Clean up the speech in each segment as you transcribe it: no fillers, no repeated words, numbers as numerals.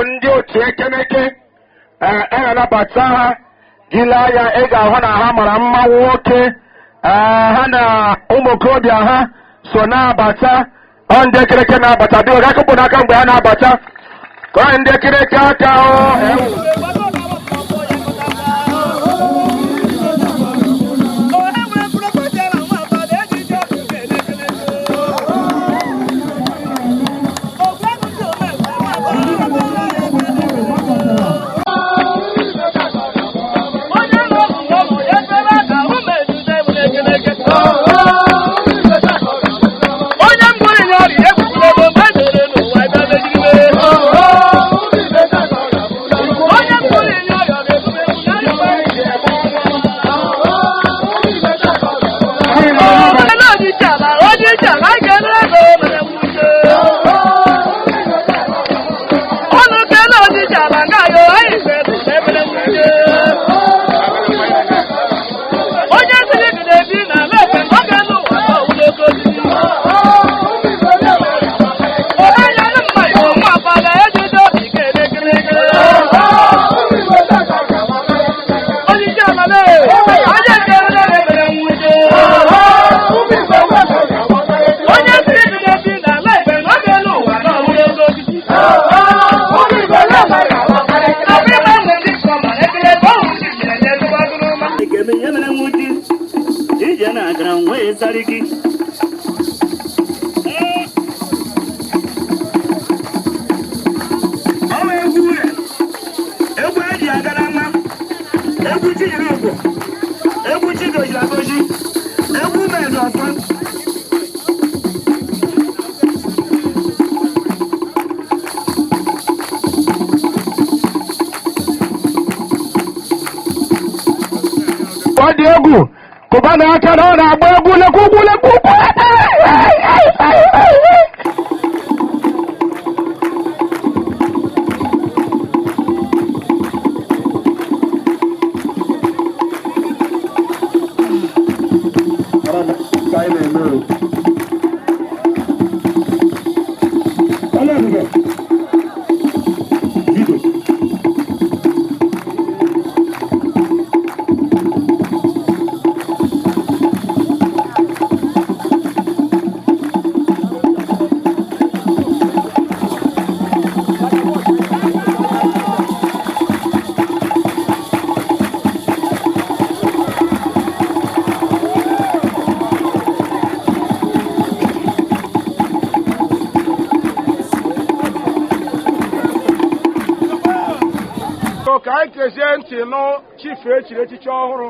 Ndị otu Ekeneke, ee, e na-anabata ha. Gị lee anya, ị ga-ahụ na ha mara mma nwoke. Ee, ha na ụmụ okorobịa ha so na-abata. Ọ ndị Ekereke na-abata dị akụkpụ n'aka mgbe ha na-abata. Ka ọ ndị Ekereke aka o. Ọ dị egwu. Kụba n'aka na ọ na-agba egwu. Lekwa ugwu, lekwa ugwu. Ka anyị kezie ntị nụ chief echiri echichi ọhụrụ,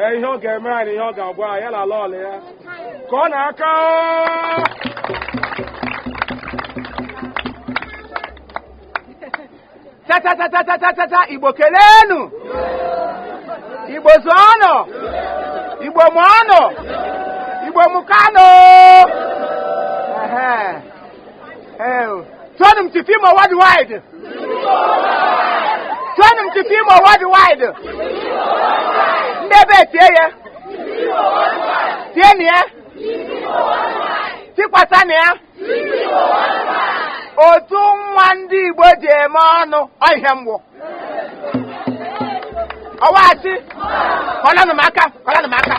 ee, ihe ọ ga-eme anyị, ihe ọ ga-agwa anyị, ya na ala ọla ya ka ọ na-aka. Cha cha cha cha cha cha, Igbo kelenu, Igbo zụọnụ, Igbo mụọnụ, Igbo mụkanụ. Ehe. Ee, tụọnụ m Chief Imo worldwide, tụọnụ m Chief Imo worldwide. Ndị ebe tie ya, tienụ ya, tikwasanụ ya. Otu nwa ndị Igbo ji eme ọnụ, ọ ihe mgbu ọwachi. Kọlanụ m aka, kọlanụ m aka.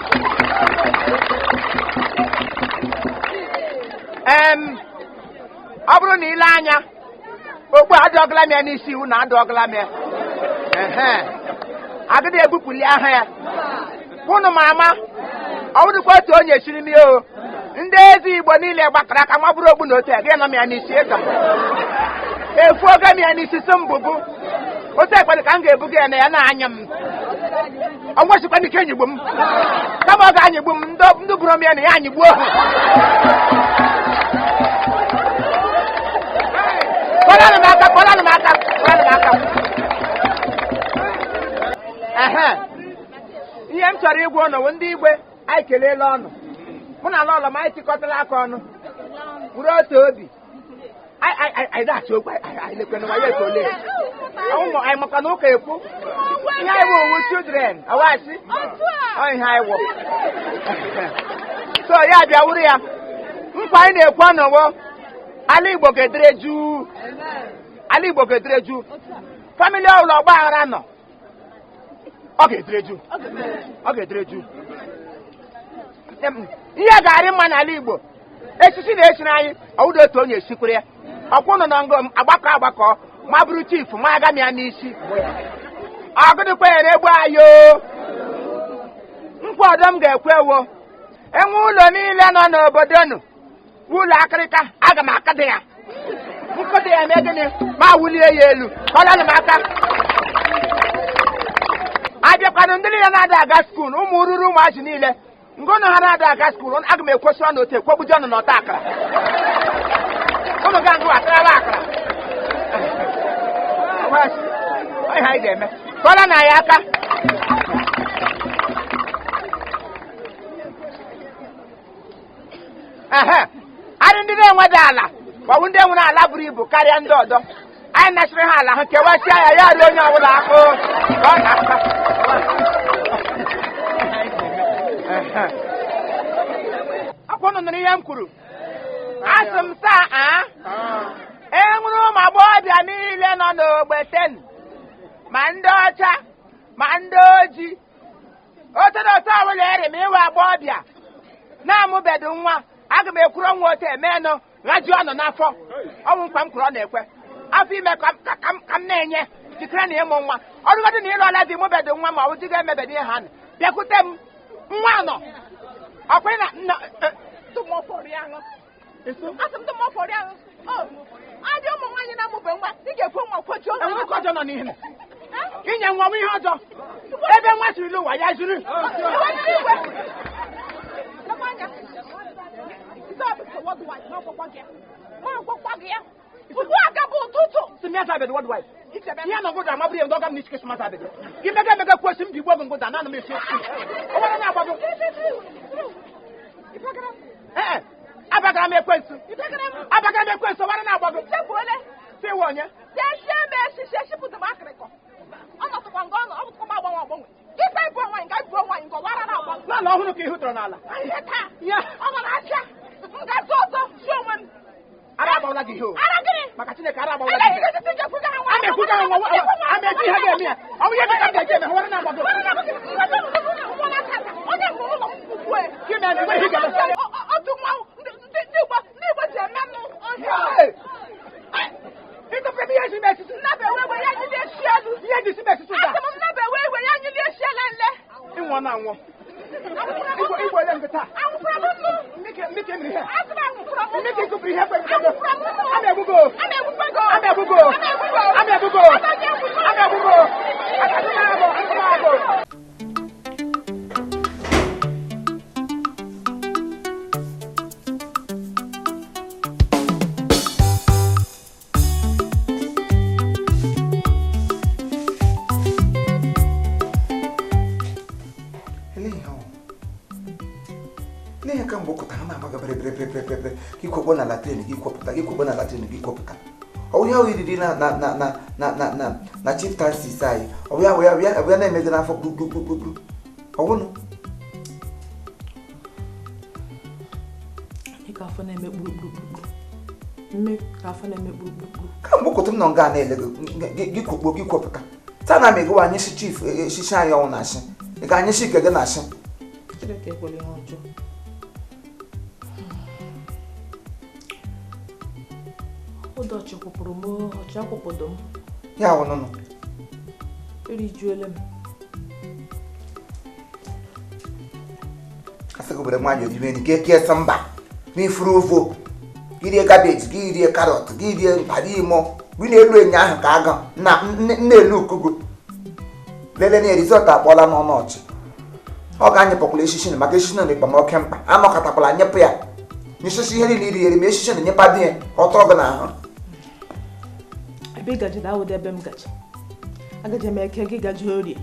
Ọ bụrụ na ile anya okpu adọgala m ya n'isi iwu na adọgala m ya. Ehe, agịdị egbupụli aha ya. Ụnụ ma ama ọ bụrụkwa otu onye chiri m ya o. Ndị eze Igbo niile gbakọrọ aka nwa bụrụ ogbu na otu a gị nọ m ya n'isi ịga m efu oge m ya n'isi si mbụbụ otu ekpere ka m ga-ebuga ya na ya na-anya m. Ọ nwesịkwana ike nyigbu m, kama ọ ga-anyịgbu m, ndị bụrụ m ya na ya anyịgbuo ha. Kpọrọ m aka, kpọrọ m aka, kpọrọ m aka. Ehe, ihe m chọrọ ịgwa ụnụ bụ, ndị igwe, anyị kelela ọnụ. Mụ na lọlọ m, anyị tikọtala aka ọnụ, wuru otu obi. Anyị na-achọ okwu anyị lekwana nwa ya ekole ụmụ anyị, maka na ụka ekwu ihe anyị bụ owu children awachi ọ ihe anyị wụ. So ya bịa wuru ya nkwa anyị na-ekwu ọnọwo, ala Igbo ga-edere juu. Ala Igbo ga-edere ju. Famili ọbụla ọgba aghara nọ, ọ ga-edere ju, ọ ga-edere ju. Ihe ga-arị mma n'ala Igbo. Echichi na-echiri anyị ọwụda otu onye esikwere ya. Ọkwụ nọ na ngo agbakọ agbakọ ma bụrụ chifu ma aga m ya n'isi. Ọgụdịkwa ya na-egbu anyị o. Nkwa ọdọ m ga-ekwe ewo. Enwe ụlọ niile nọ n'obodo nụ, ụlọ akịrịka, aga m akadị ya. Nkụdị ya mee gịnị? Ma wulie ya elu. Kọlanụ m aka. Abịakwanụ ndị niile na-ada aga skuul, ụmụ ruru ụmụazị niile, ngụnụ ha na-ada aga skuul, aga m ekwesị ọnụ otu ekwegbuji ọnụ n'ọta akara. Ụnụ ga ngụ atara akara. Ọ ihe anyị ga-eme. Kọla na ya aka. Ehe, adị ndị na-enweda ala maọbụ ndị nwere ala buru ibu karịa ndị ọzọ, anyị nachiri ha ala ha kewasịa ya, ya ruo onye ọbụla akpụ ka ọ na-aka. Akwa unu nụrụ ihe m kwuru? Asị m saa a enwere ụmụ agbọghọbịa niile nọ n'ogbeten, ma ndị ọcha ma ndị ojii, otu na otu ọbụla eri ma ịwa agbọghọbịa na-amụbedu nwa, aga m ekwuru nwa otu emenụ ghaji ọnụ n'afọ. Ọnwụ nkwa m kwuru ọ na-ekwe. Afọ ime ka m na-enye jikere na ịmụ nwa. Ọrụgodị na ịlụ ọla dị mụbedu nwa ma ọ bụ di ga-emebedu ihe ha nọ. Bịakwute m nwa nọ. Ọkwa na nna Adị ụmụ nwaanyị na-amụbe nwa, ị ga-ekwe nwa kwojuo. Enwere ọjọọ nọ n'ihe. Inye nwa m ihe ọjọọ. Ebe nwa siri n'ụwa ya zuru. Ugbu a gabụ ụtụtụ. Si m ya zabedị worldwide. Ihe nọ ngụda amabụrụ ya ndị ọga m n'isi kesị mata abedị. Gị mega emega kwesị m bi gbuo gị ngụda na ana m esi esi. Ọ nwere na-agbago. Ee, abagara m ekwensu. Abagara m ekwensu, ọ nwere na-agbago. Si iwe onye. Chechie m echichi echipụta m akịrịkọ. Ọ nọtụkwa nga ọ nọ, ọ bụtụkwa m agbanwe agbanwe. Gị sa ịbụ nwaanyị, ga ịbụ nwaanyị, nke ọwara na-agbanwe. N'ala ọhụrụ ka ihu tọrọ n'ala. Ihe taa, ọ nọ n'afịa. M ga-azụ ọzọ, si onwe m. Ara agbawala gị ihe o. Ara gịnị? Maka Chineke, ara agbawala gị ihe. A na-ekwuga ha nwa, a na-eji ihe ga-eme ya. Ọ bụ ihe dị ka m ga-eji eme, ha were na-agbago. Onye mụrụ ụlọ m ugbu a. Gị mere na enweghị ihe ga-eme. Otu mmanwụ ndị Igbo ji eme m ọhịa. Ịtụpụ ihe ji m esisi. Nnaba ewe ewe ya nyili esi elu. Ihe ji si m esisi ụda. Asị m nnaba ewe ewe ya nyili esi elu nle. Ịnwụ na anwụ. Igwe ole nkịta. Anwụkwara m nnu. Mmike mere ihe. Asị m anwụkwara m nnu. Mmike ịtụpụrụ ihe kwere. Anwụkwara m nnu. A na-egbugo. A na-egbukwe go. A na-egbugo. A na-egbugo. A na-egbugo. A na-egbugo. A na-egbugo. N'ihe ka mgbe ụkọta ha na-agbaga bere bere bere bere bere gị kwekpo na latrin gị kwepụta gị kwekpo na latrin gị kwepụta. Ọ ya iriri na na na na na na na na chieftaincies anyị. Ọ ya ya ya na-eme gị n'afọ gburugburu. Ọ wụnụ. Ka afọ na-eme gburugburu. Mme ka afọ na-eme gburugburu. Ka mgbe ụkọta m nọ nga na-ele gị gị kwekpo gị kwepụta. Taa na m egowa anyị si chief eshishi anyị ọnwụ na-asị. Ị ga anyị si ike gị na-asị. Chineke ekwela ihe ọjọọ. Ụdọchi kwụpụrụ m, ọchị akwụpụdo m. Ya wụnụnụ. Erijuole m. Asị gị were nwaanyị orime nri gị kesa mba n'ifuru ovo gị rie kabeji gị rie karọt gị rie mkpara imo gị na-elu enyo ahụ ka agụ na na-elu ukugo lele na rizọt akpọọla n'ọnụ ọchị. Ọ ga-anyịpụkwala eshishi na maka eshishi na ịkpa m oke mkpa anọkọtakwala anyịpụ ya n'isisi ihe niile iri eri ma eshishi na nyepa dị ya ka ọ tọọ gị n'ahụ. Ebe ị gaji na-awụda ebe m gaji agaji m eke gị gaji orie.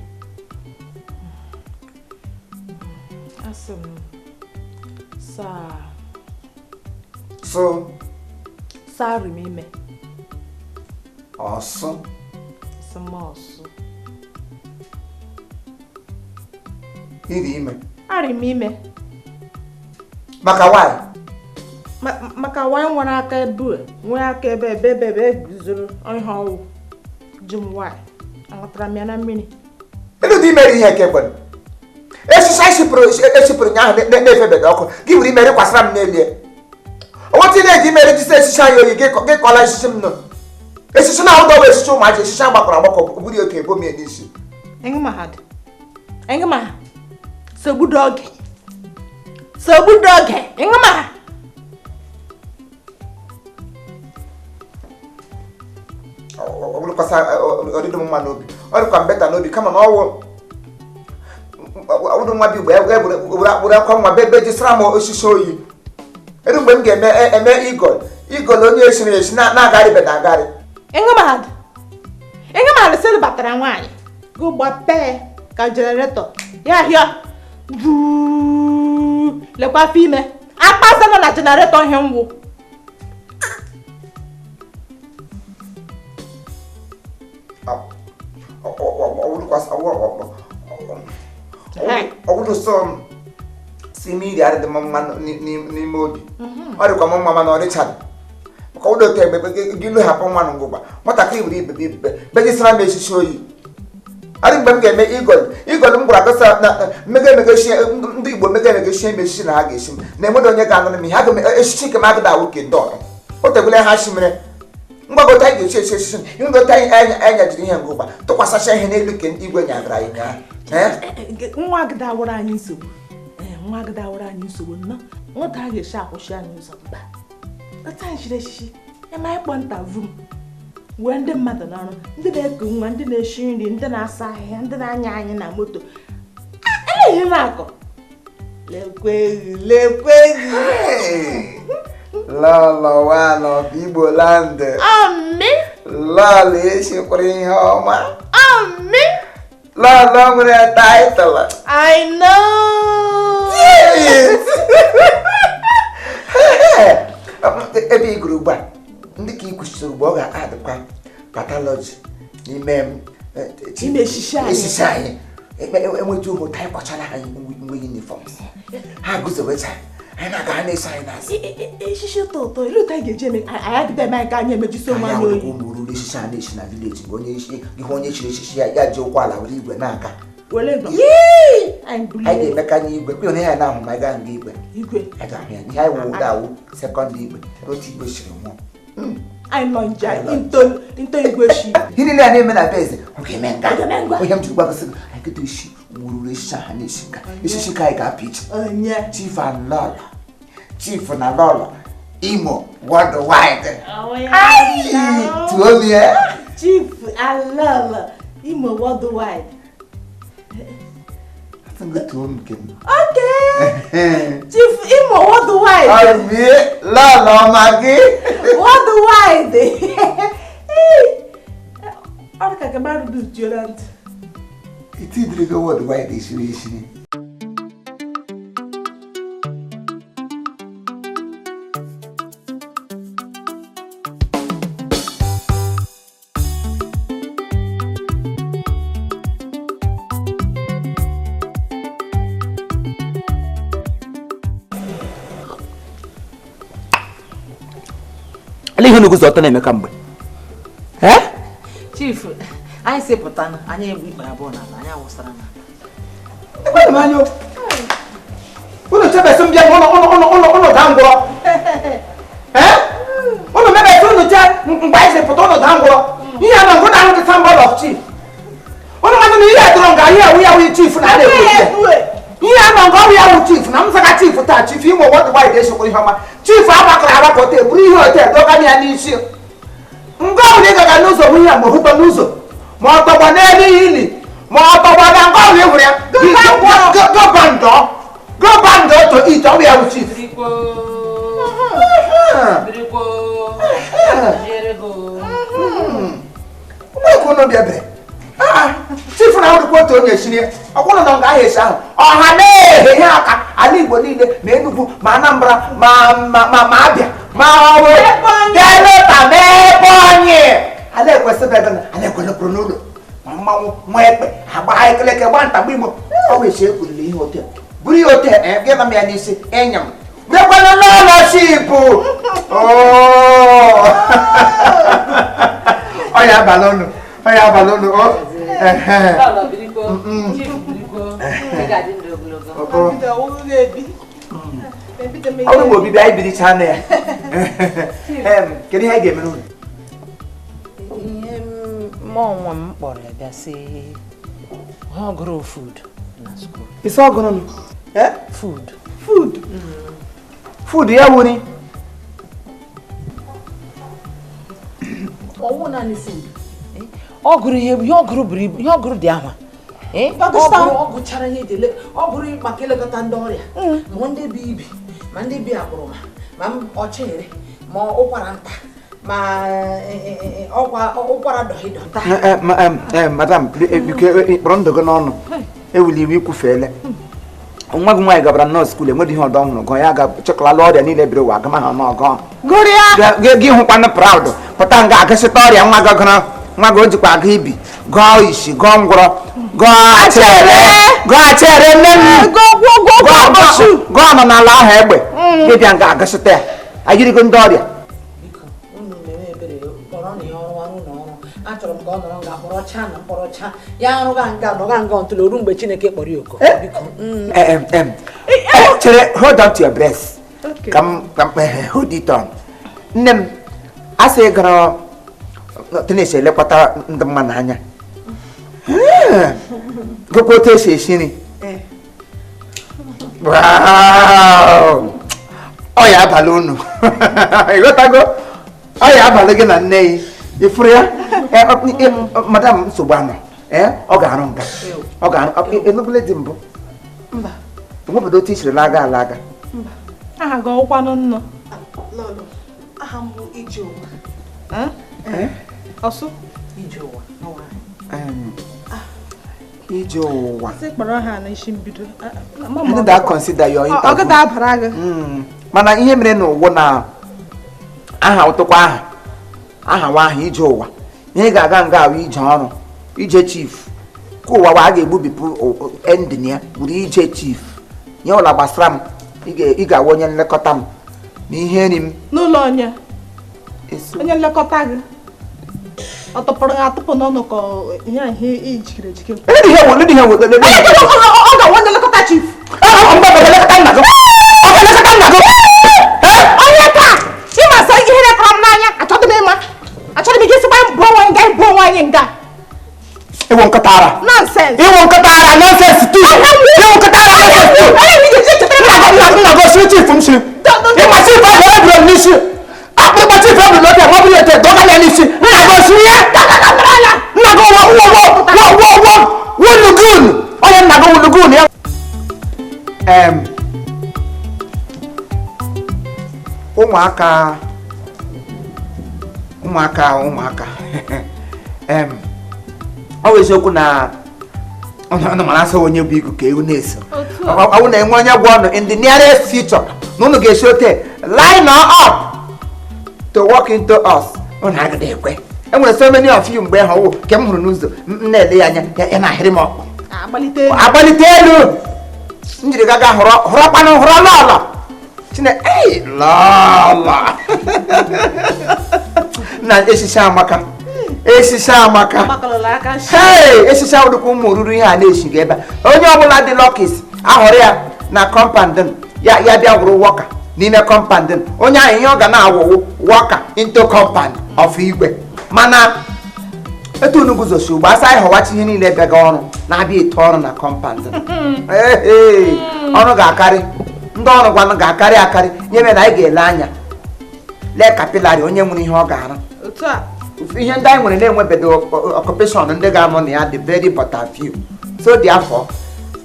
Asị m saa so saa m ime ọsụ sị m ọsụ iri ime arị m ime maka nwanyị. Maka nwaanyị nwere aka ebe nwee aka ebe ebe ebe ebe guzoro ihe ọwụ ji m nwaanyị aṅụtara m ya na mmiri. Elu dị imere ihe nke kwere esisa esipụrụ nya ahụ na-efebeghị ọkụ gị were imere kwasara m n'elu ya. Onwetị na-eji imere jisi esisa anyị oyi gị kọla esisi m nọ esisi na ahụdọ bụ esisi ụmụaja esisi agbakọrọ agbakọ bụrụ oke ebo m ya n'isi. Engmaha sogbudoge engmaha ọ bụrụkwasa ọdịdị mma n'obi ọ dịkwa mbeta n'obi kama na ọwụ ọwụdụ nwa bi igbo were akwa nwa bebe jisara m osisi oyi eru mgbe m ga-eme eme igol onye esiri esi na-agarịbe na agarị. Engmaha sị batara nwaanyị go gbapee ka jeneretọ ya hịa lekwa afọ ime akpaza nọ na jeneretọ ihe ngwụ. Ọwụrụ sọ si m iri adịdị m mma n'ime obi ọ dịkwa m mma mana ọ dịchaghị maka ụdọ otu egbe gị lụhapụ nwa na ngwụgba nwatakịrị were ibebe ibebe bejisara m esisi oyi adị mgbe m ga-eme igol m gwara gosa na mmega emega ndị Igbo mega emega eshie m esisi na ha ga-esi m na enweghị onye ga-anụrụ m ihe aga m esisi nke m agada awụ ke ndị ọrụ o tegwele ha shi mere mgbagota anyị ga-esi esi esisi ngota anyị anya jiri ihe ngụgba tụkwasịcha ihe n'elu ke igwe nyagara anyị nyaa. Nwa agada awụrụ anyị nsogbu nwa agada awụrụ anyị nsogbu nnọọ nwata a ga-esi akwụsị anyị ụzọ mba otu anyị chiri echichi eme anyị kpọ nta vum wee ndị mmadụ n'ọrụ ndị na-eku nwa ndị na-esi nri ndị na-asa ahịhịa ndị na-anya anyị na moto eleghị na-akọ lekwe Lọlọ one of Igbo land. Amị. Lọlọ esikwara ihe ọma. Amị. Lọlọ nwere taịtụl. I know. Yes. Ebe ị gụrụ ugbu a ndị ka ị kwụsịrị ugbu ọ ga-adịkwa patology n'ime esisi anyị enweta ụmụ taị kwachara anyị nwe uniforms ha guzobecha anyị na-aga ha na-eso anyị n'azụ. Esisi ụtọ ụtọ ilu ụtọ anyị ga-eji eme anyị agịda eme anyị ka anyị emejisi onwe anyị oyi. Ụmụ ruru esisi a na-esi na vileji mgbe onye ihe onye chiri esisi ya ji ụkwụ ala were igwe na-aga. Anyị ga-emeka anyị igwe kwe onye ya na-ahụ ma anyị gaa nga igwe anyị ga-ahụ ya ihe anyị wụ ụda awụ sekọndị igwe otu igwe siri nwụọ. Anyị nọ nje nto igwe shi ihe niile a na-eme na be eze ọ ga-eme nga onye m jiri gwagosi gị anyị kịta isi wururu esisi ha na-esi nga esisi ka anyị ga-apụ iche. Chief and Lọlọ Chief na Lọlọ Imo worldwide. Tụọ m ya Chief and Lọlọ Imo worldwide. Okay. Chief Imo worldwide. Ọ̀mí Lọlọ Maggi. Worldwide. Ọ dị ka mmadụ dị juola ntị. Iti dịrị gị worldwide esiri esiri. Ihe unu guzo ọtọ na-eme ka mgbe Chief anyị sịpụta na anyị egbu ikpere abụọ n'ala anyị awụsara n'ala. Ekweghị m anya unu chebesi m bịa ụnụ daa ngwụrọ unu mebesi unu chee mgbe anyị sịpụta ụnụ daa ngwụrọ ihe a na ngwụ na ahụ symbol of chief unu madụ na ihe tụrụ nga ihe awụ ya wụ chief na na-ekwu ihe a na nga ọrụ ya wụ chief na m zaga chief taa chief Imo worldwide esikwara ihe ọma chief agbakọrọ agbakọ te buru ihe ote dọga ya n'isi nga ọbụla ị gaga n'ụzọ hụ ya ma ọ hụtọ n'ụzọ ma ọ tọgbọ n'elu ili ma ọ tọgbọ na nga ọbụla ị hụrụ ya gọbandọ to it ọ bụ ya wụ chief. Ụmụ unu bịa bere chief na ahụrụkwa otu onye esiri ọkwụrụ na nga ahụ esi ahụ ọha na-ehe ihe aka ala Igbo niile ma Enugu ma Anambra ma Abịa ma ọrụ Delta ma Ebonyi ala ekwesịrị ebe na ala ekwelepụrụ n'ụlọ ma mmanwụ nwa ekpe agba ekeleke gba ntagba Igbo ọ wee si ekwurila ihe ote buru ihe ote gị na m ya n'isi ịnya m mekwana n'ụlọ Leadership. Oh. Oya balonu. Oya balonu. Oh. Eh. Ọ bụ obibi anyị biri cha na ya. Kedu ihe anyị ga-emere unu? Ihe mụ onwe m kpọrọ ya bịa sị ha ọgụrụ food na school. Isi ọgụrụ nụ? Eh? Food. Food? Food ya wuri? Ọwụ naanị food. Ọ gụrụ ihe ọgụrụ buru ibu, ihe ọgụrụ dị ahwa. Ọ gụchara ihe dị ọ gụrụ maka ilekọta ndị ọrịa ma ndị bi ibi ma ndị bi akpụrụma ma ọchịrị ma ụkwara nta ma ọkwa ụkwara dọhịdọ nta. Madam, kpọrọ ndụ gị n'ọnụ ewuli iwe ikwufeele. Nwa gị nwaanyị gabara nọọsụ skuul enweghị ihe ọdọ ọhụrụ gụọ ya ga-chekọlala ọrịa niile biri ụwa agama ha n'ọgọ. Gị hụkwanụ praụd pụta nga agụsịta ọrịa nwa gị gụrụ nwa gị o jikwa agụ ibi gụọ isi gụọ ngwọrọ gụọ achere nne m gụọ nọ n'ala ahụ egbe gị bịa nga agụsịta ya ayirigo ndị ọrịa. Achọrọ m ka ọ nọrọ nga kpọrọcha na mkpọrọcha ya arụga nga nọga nga ọntụla oru mgbe Chineke kpọrọ ya oku. Biko chere, hold on to your breast. Ka m hold it on. Nne m a sị gara tenesi elekọta ndị mmadụ anya gụkwa otu esi esi nri. Ọ ya abalị unu ịghọtago? Ọ ya abalị gị na nne ya ifuru ya. Madam nsogbu anọ ọ ga-arụ nga ọ ga-arụ enugule dị mbụ enwebedo otu isiri laga alaga. Aha gị ọkwanụ nnọ? Aha m bụ Ijeụwa. Ọsụ? Ijeụwa. Ijeụwa. Sị kpọrọ ha n'isi mbido. Ndị da-consider your interview. Ọ gị da-abara gị. Mana ihe mere n'ụwa na aha ụtụkwa aha aha nwa ahụ Ijeụwa ihe ga-aga nga ahụ ije ọrụ ije chief ka ụwa wa a ga-egbubipụ endin ya bụrụ ije chief nye ụlọ gbasara m ị ga-awụ onye nlekọta m na ihe nri m n'ụlọ onye onye nlekọta gị ọ tụpụrụ gị atụpụ n'ọnụ ka ihe ihe ijikere ejike. Ọ ga-awụ onye nlekọta chief. Ọ ga-elekọta nna gị. Onye ka ịma sọ ihe na-ekọrọ m n'anya achọghị m ịma achọghị m ike isikwa bụ onwe nga bụ onwe anyị nga. Ịwụ nkịta ara. Nonsense. Ịwụ nkịta ara nonsense too. Ịwụ nkịta ara nonsense too. Nna gị osiri chief m siri. Ịma chief ahụ eburu m n'isi. Akpụkpọ chief eburu n'obi ma ọ bụrụ ete dọga ya n'isi. Nna gị osiri ya. Nna gị wọ wulugun. Onye nna gị wulugun ya. Ụmụaka ụmụaka ụmụaka ọ bụ eziokwu na ọnụ mara asọ onye bụ igu ka ewu na-eso ọ bụ na-enwe onye gwa ọnụ in the nearest future na unu ga-esi ote line up to walk into us unu agaghị ekwe. Enwere so many of you mgbe ha ọwụ nke m hụrụ n'ụzọ m na-ele ya anya ya na-ahịrị m ọkpọ agbalite elu m jiri gaga hụrọ hụrọkwanụ hụrọ lọlọ Chine ei lọlọ na esisi amaka esisi amaka hey esisi awụdịkwa ụmụ oruru ihe a na-esiga ebe a onye ọbụla dị lọkis ahụrụ ya na kọmpand ya ya bịa wụrụ wọka n'ime kọmpand onye ahụ ihe ọ ga na-awụwụ wọka into compound of igwe mana etu unu guzosi ugbo asa anyị họwachi ihe niile bịaga ọrụ na-abịa ete ọrụ na kọmpand ọrụ ga-akarị ndị ọrụ gwanụ ga-akarị akarị nye mere na anyị ga-ele anya lee kapịlarị onye nwere ihe ọ ga-arụ ihe ndị anyị nwere na-enwebedo occupation ndị ga-anọ na ya dị very butterfew so therefore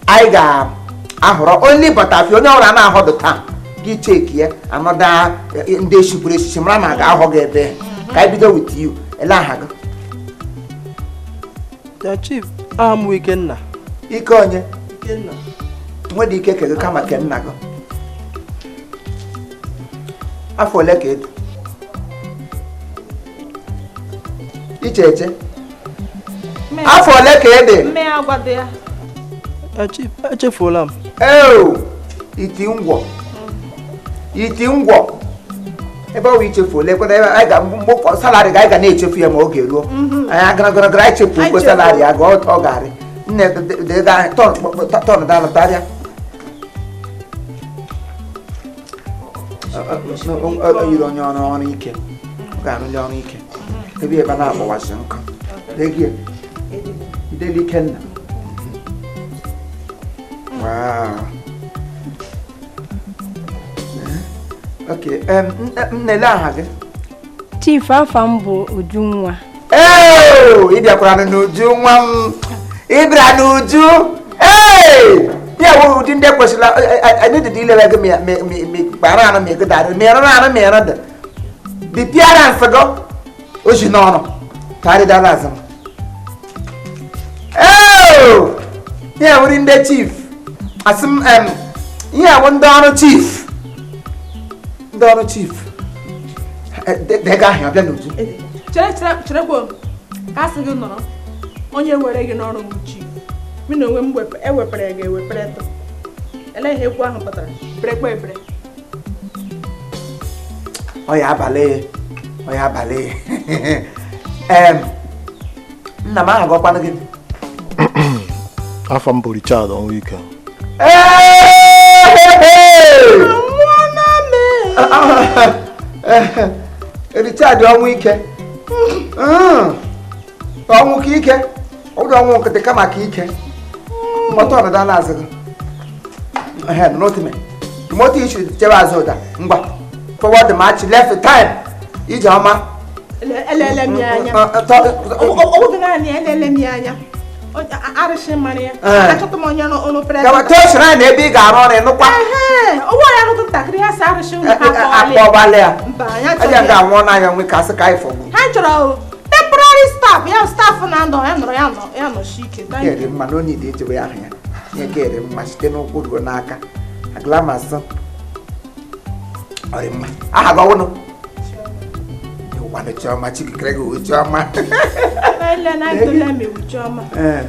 anyị ga-ahọrọ only butterfew onye ọbụla na-ahọdụ taa gị cheki ya anọda ndị esikwuru esichi mara ma a ga-ahọ gị ebe ka anyị bido with you ele aha gị. The chief, aha m Ikenna. Ike onye? Ikenna. Nwedị ike ke gị kama ke nna gị. Afọ ole ka edu? Iche eche. Afọ ole ka ede? Echefuola m. Eo, iti ngwọ. Iti ngwọ. Ebe ọ bụ ichefu ole kwena ebe anyị ga mgbe ụfọdụ salary ga anyị ga na-echefu ya ma oge ruo. Anyị agara gara gara anyị chefu ụgwọ salary ya ga ọ garị. Nne dega tọn tọn dala tarịa. Ọ yiri onye ọrụ ọrụ ike. Ọ ga-arụli ọrụ ike. Ebe ebe na-agbawasị nkụ. Legie. Ideli Ikenna. Wow. Okay, nnele aha gị? Chief, afa m bụ Ujunwa. Ee, ị bịakwara n'uju nwa m. Ị bịara n'uju. Ee! Ya wụ ụdị ndị kwesịrị anyị dị ilere gị ma kpara anụ ma ego darị ma ịrụrụ anụ ma ịrụ dị. The appearance gị o si n'ọnụ karị dara azụ m. Ee! Ya wụrụ ndị chief. Asị m ihe awụ ndị ọrụ chief. Ndị ọrụ chief. Dega ahụ ọbịa n'uju. Chere chere cherekwa ka asị gị nọrọ onye were gị n'ọrụ bụ chief. Mụ na onwe m ewepere gị ewepere tụ. Ele ihe ekwu ahụ pụtara berekwa ebere. Ọ ya abalị ọ ya abalị. Nna m aha gọkwanụ gị. Afọ m bụ Richard Onwuike. Richard Onwuike. Ọnwụ ka ike. Ọ bụrụ ọnwụ nkịtị kama ka ike. Mkpọtụ ọdịda na-azụ gị. Ehe, n'otu moto ichiri chebe azụ ụda. Ngwa. Forward march left time. Ije ọma. Elele m ya anya. Ọ bụghị naanị elele m ya anya. Arịsị mara ya. Achọtụ m onye ọrụ pere. Gawa tọọ na ebe ị ga-arụ ọrụ ịnụkwa. Ụgbọ ya rụtụ ntakịrị ya sị arịsị ụlọ ha akpọbalị ya. Mba, anyị Aja achọghị. ga-anwụ n'anya nwe ka asị ka anyị fọgbu. Ha chọrọ temporary staff ya staff na-anọ ya nọrọ ya nọ ya nọchi ike. Thank you. Kere mma na onye ide echebe aha ya. Nye kere mma site n'ụkwụ ruo n'aka. Aglamasị. Ọ dị mma. Aha gị ọwụnụ? Ịwụkwanụ Chiọma, Chikikere gị wụ Chiọma. Ele na etole m iwu Chiọma. Ee,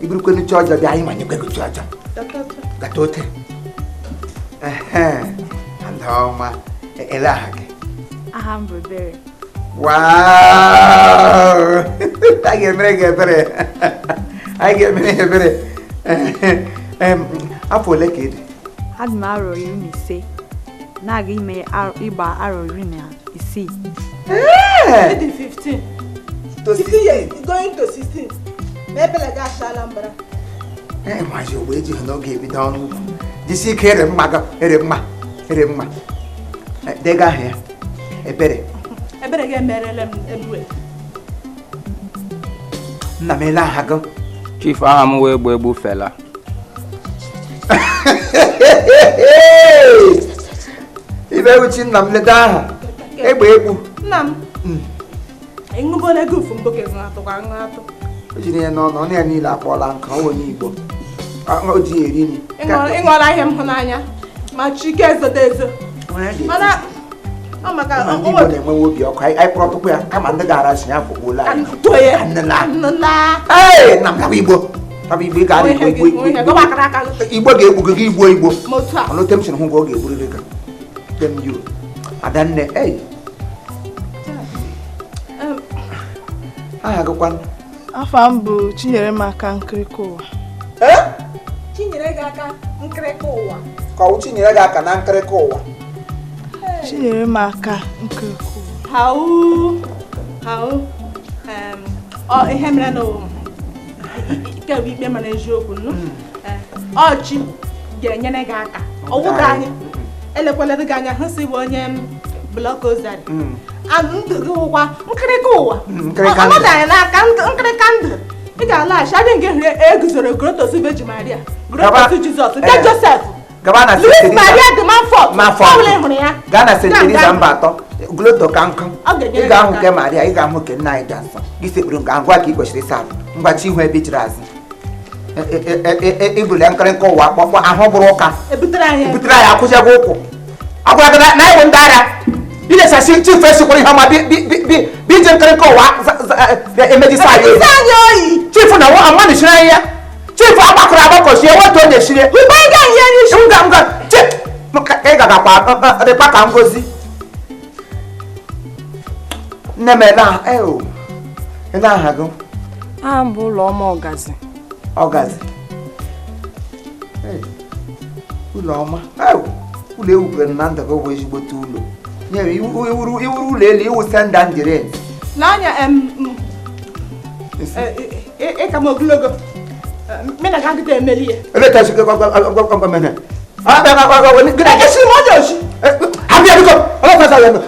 iburukwenu chi ọjọọ bịa anyị manyekwe gị chi ọjọọ. Gata ote. Ehe, Adaọma, ele aha gị. Aha m bụ Ebere. Wow! Anyị ga-emere gị ebere. Anyị ga-emere gị ebere. Afọ ole ka ị dị? Adị m arọ 15 na-aga ime ịgba arọ 16. Ee! Dị 15. To 16 years, going to 16. Ma ebele gị achala mbara. Ee, maazị ogbe ejighị n'oge ebido ọrụ ugbo. Jisi ike ere mma gị, ere mma, ere mma. Dega aha ya. Ebere. Ebere gị emerela m ebue. Nna m ele aha gị. Chief, aha m wee egbu egbu fela. Ibe uchi nna m leta aha. Egbe egbu. Nna m. Ịṅụbọla ego ufu mbụ ka ị atụkwa aṅụ atụ. O jiri ya n'ọnụ, ọnụ ya niile akpọọla nka, ọ onye Igbo. O ji eri nri. Ịṅụọla ihe m hụ n'anya ma chike ezodo ezo. Mana ọ maka ndị Igbo na-enwewe obi ọkụ, anyị kpọrọ tupu ya kama ndị gara si ya fọgbuola anyị. Ee, nna m gawa Igbo. Gawa Igbo, ị gara Igbo, Igbo, Igbo. Igbo ga-egbu gị, Igbo, Igbo. Ọnụ ote m siri hụ gị, ọ ga-egburịrị gị. Dem you. Adanne, ei. Aha gịkwanụ? Afa m bụ Chinyere m aka nkirika ụwa. Ee? Chinyere gị aka nkirika ụwa. Ka ọ Chinyere gị aka na nkirika ụwa. Chinyere m aka nkirika ụwa. Hau hau ọ ihe mere na ike bụ ikpe mara eziokwu nnu. Ọchị ga-enyere gị aka. Ọwụ gị anya. Elekwala gị anya hụ sị bụ onye blọk ozari. Ndụ gị wụkwa nkirika ụwa. Ọ dara n'aka nkirika ndụ. Ị ga-alaghachi adị nke hụrụ eguzoro Grotos Virgin Maria, Grotos Jizọs, nke Joseph. Gaba na Louis Maria de Montfort. Ọ hụrụ ya. Gaa na St. Teresa mba atọ. Gloto ka nkụ. Ị ga-ahụ nke Maria, ị ga-ahụ nke nna anyị dị nsọ. Gị sekpuru nke ngwa ka ị kwesịrị ịsa ahụ. Ngwa chi ihu ebe i jiri azụ. Ibuli nkirika ụwa akpọkpọ ahụ bụrụ ụka. Ebutere anyị akwụsịghị ụkwụ. Agwara gị na ịwụ ndị agha. Ilesasi chief esikwara ihe ọma bi ije nkirika ụwa emejisa anyị oyi. Chief na nwa amanụchiri anyị ya. Chief agbakọrọ agbakọ sie wetu onye sirie. Nga nga chief ị gagakwa dịkwa ka ngozi. Nne m ele ahụ ele aha gị? Aha m bụ Ụlọma Ọgazi. Ọgazi. Ụlọma. Ụlọ ewubere na ndụ gị bụ ezigbote ụlọ. Nyere iwuru ụlọ elu iwu senda njire. N'anya ịka m ogologo. Mena ka nkịta emeli ya.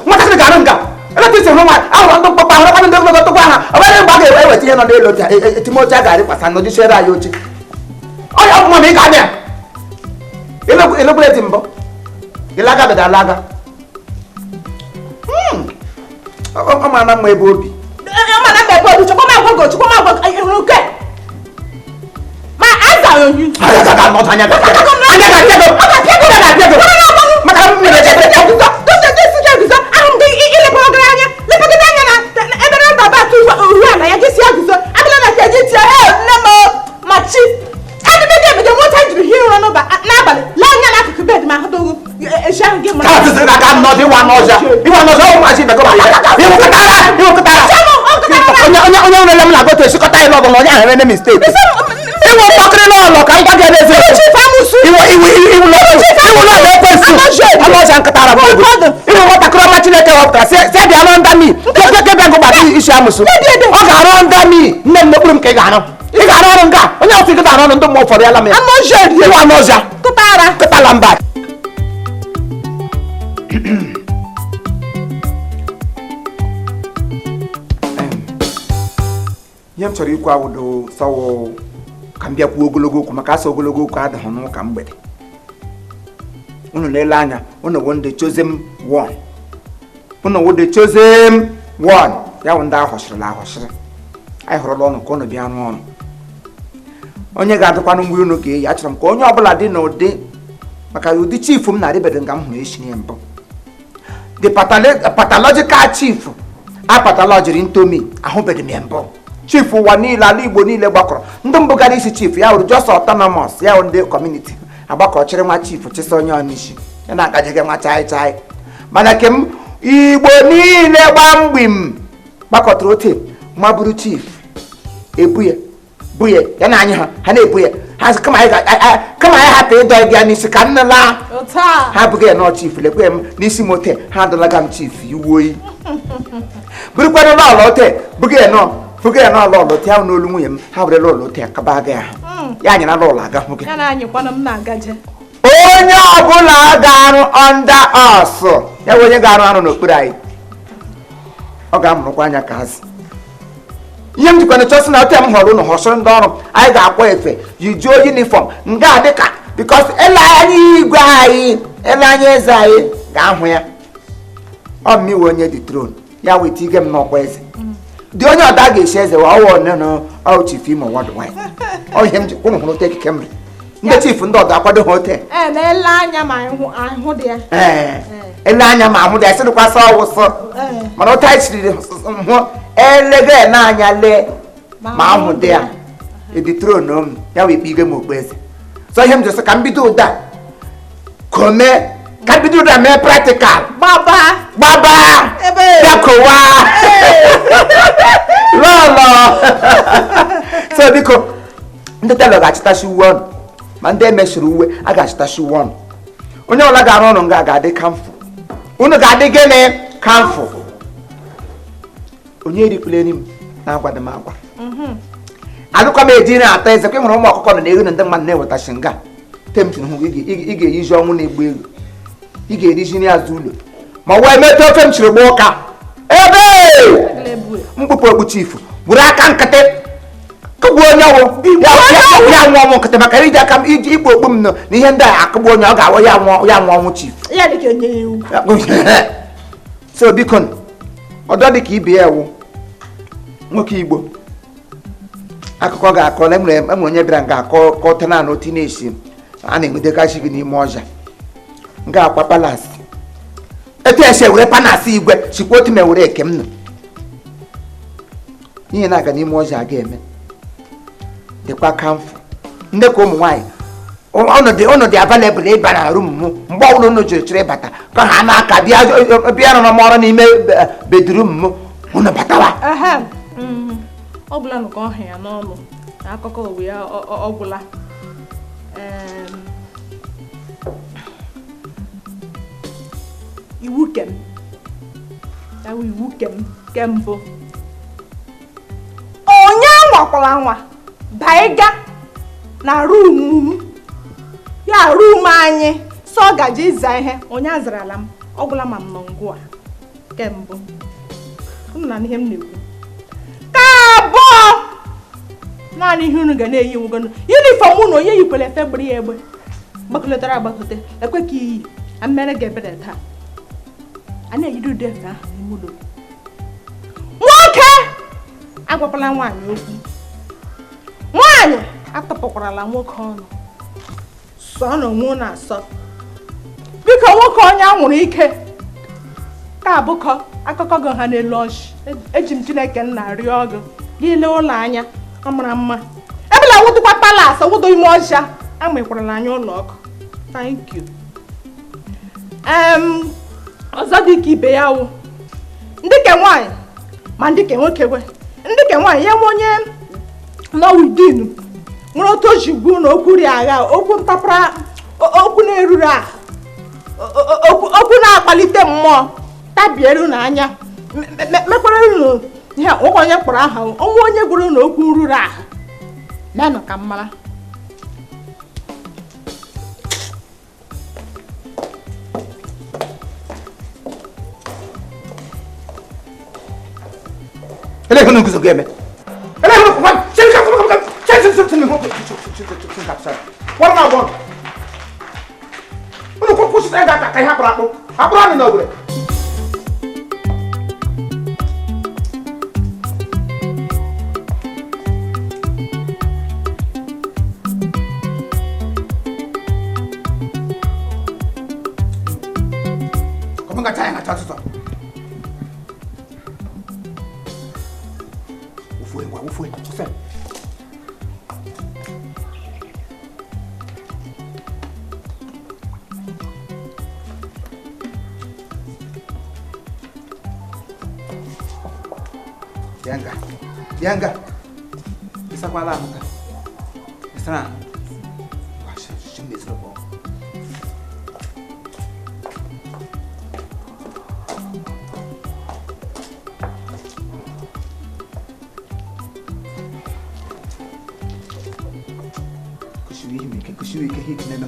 Nwatakịrị ga-arụ nga eleta hụ nwa ahụrụ ndị mkpọkpa ahụrụ ndị ogologo tụkwa ha ọ bụrụ mgbe a ga-eweta ihe nọ n'elu oche etimoche a ga-arịkwasa nọdụchiere anyị oche ọya ọbụma ma ị ga-abịa elegbere dị mbụ ịlaga beda alaga ọ mara mma ebe obi Iwu mkpọkịrị n'ụlọ ka m gwa gị ebe eziokwu nkịtara bụ iwu nwatakịrị ọma Chineke họpụtara si bịa rụọ nda mi keke bịa gụgbara isi amụsụ ọ ga-arụ nda mi nne m n'okpuru m ka ị ga-arụ ị ga-arụ ọrụ nga onye ọsị gị ga-arụ ọrụ ndị mmụọ ụfọdụ ya la m ya iwu anụ ọzọ kụtara mba. Ihe m chọrọ ikwu awụdo sọwụ ka m bịa kwuo ogologo okwu maka asọ ogologo okwu adịghị n'ụka mgbede. Unu na-ele anya unu wụ ndị chosen one, unu wụ the chosen one, ya wụ ndị ahọchirila ahọchiri. Anyị hụrụla ọnụ ka unu bịa rụọ ọrụ. Onye ga-adịkwanụ mgbe unu ga-eyi achọrọ m ka onye ọbụla dị n'ụdị maka ụdị chief m na-arịbedo nga m hụrụ echi mbụ. The pathological chief a pathologiri ntomi ahụbeghị m ya mbụ. Chief ụwa niile ala Igbo niile gbakọrọ ndị mbụ gara isi chief ya wụrụ just autonomous ya wụrụ ndị community agbakọchịrị nwa chief chịsa onye ọnịshi ya na-agajighị nwa chai chai mana kem Igbo niile gbamgbim gbakọtara ote ma bụrụ chief ebu ya bu ya ya na anyị ha ha na-ebu ya ha kama anyị hapụ ịdọ gị n'isi ka nne laa ha abụghị ya nọọ chief lekwe m n'isi m ote ha adọlaga m chief iwu oyi bụrụkwanụ n'ọla ote bụghị ya nọọ fụga ya n'ọlụ ọlụ tịa n'olu nwunye m ha werela ụlọ tịa kaba gị ahụ ya anyara n'ụlọ aga hụ gị onye ọbụla ga-arụ under us ya bụ onye ga-arụ arụ n'okpuru anyị ọ ga-amụrụkwa anya ka azụ ihe m jikwana chọsị na ote m họrọ ụnụ họsịrị ndị ọrụ anyị ga-akwa efe yijuo yunifọm nga dịka bikos ele anya igwe anyị ele anya eze anyị ga-ahụ ya ọ mmiwe onye dị tron ya weta ige m n'ọkwa eze dị onye ọda ga-esi eze wa ọwụ nne ọ chief Imo worldwide ọ ihe m ji kwụrụ hụrụ ote ekike m ndị chief ndị ọdọ akwado ha ote ele anya ma ahụ dị ya ele anya ma ahụ dị ya sịrịkwasị ọwụsọ mana ote anyị siri hụ elega n'anya lee ma ahụ dị ya edi tron m ya wee ikpe ige m okpu eze so ihe m ji sị ka m bido ụda kome ka m bido ụda mee practical gbaba gbaba bịa kowa lọlọ so biko ndị telọ ga-achịtachi uwe ọnụ ma ndị emesiri uwe a ga-achịtachi uwe ọnụ onye ọbụla ga-arụ ọrụ nga ga-adị kamfụ unu ga-adị gịnị kamfụ onye erikwula eri m na-agwadị m agwa adịkwa m eji na-ata eze kwa nwere ụmụ ọkụkọ nọ na-eri na ndị mmadụ na-ewetachi nga temtin hụ ị ga-eyiji ọnwụ na-egbu ego ị ga-eriji nri azụ ụlọ ma wee metụ ofe m chiri gba ụka ebe mkpụpụ okpu chifu were aka nkịtị kụgbuo onye ọnwụ ya nwụọ ọnwụ nkịtị maka iji aka m iji ikpu okpu m nọ na ihe ndị a akụgbu onye ọ ga-awụ ya nwụọ ọnwụ chifu so biko ọdọ dị ka ibe ya ewu nwoke Igbo akụkọ ga-akọ na enwere onye bịara nga akọ kọta naanị otu na-esi a na-enwedegasị gị n'ime ọja nga akwa palasị etu esi ewere panasị igwe sikwa otu ma ewere eke m nọ n'ihe na-aga n'ime ọja aga eme dịkwa kamfụ ndị ka ụmụ nwaanyị ọnọdụ dị avalebụl ịba na rum m mgbe ọbụla unu jiri chọrọ ịbata ka ha na-aka bịa rụrụ m ọrụ n'ime bedrum m Unu batawa. Ọ gwụla nụ ka ọ hụ ya n'ọnụ na akụkọ ụwa ya ọ gwụla. Iwu kem. Ya wụ iwu kem kembụ. Onye anwakwala nwa baiga na ruum m. Ya ruum anyị sọ gaji ịza ihe onye azarala m ọ gwụla ma m nọ ngụ a kembụ. Unu na ihe m na-ekwu. Ka abụọ naanị ihe unu ga na-eyi nwugonu yunifọm unu onye yikwere efe gburu ya egbe gbakọtara agbakọte ekwe ka iyi amere gị ebere taa a na-eyiri ụdị efe ahụ n'ime ụlọ. Nwoke agwakwala nwaanyị okwu, nwaanyị atọpụkwarala nwoke ọnụ, sọ na onwe unu asọ. Biko nwoke onye anwụrụ ike ka abụkọ akụkọ gị ha n'elu ọchị. Eji m Chineke nna rịọ gị gị lee ụlọ anya ọ mara mma ebela wụdụkwa palas wụdo ime ọcha amịkwarala anya ụlọ ọkụ. Thank you. Ọzọ dị ka ibe ya wụ ndị ke nwaanyị ma ndị ke nwoke kwe ndị ke nwaanyị ya nwe onye nọ within nwere otu o ji gwu na okwu ri agha okwu ntapara okwu na-eruru ahụ okwu na-akpalite mmụọ tabiere unu anya mekwara unu ihe nwoke onye kpọrọ aha ọnwa onye gwuru na okwu ruru ahụ menụ ka m mara. Yanga, isakwala amuka. Isana.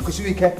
Kushuike.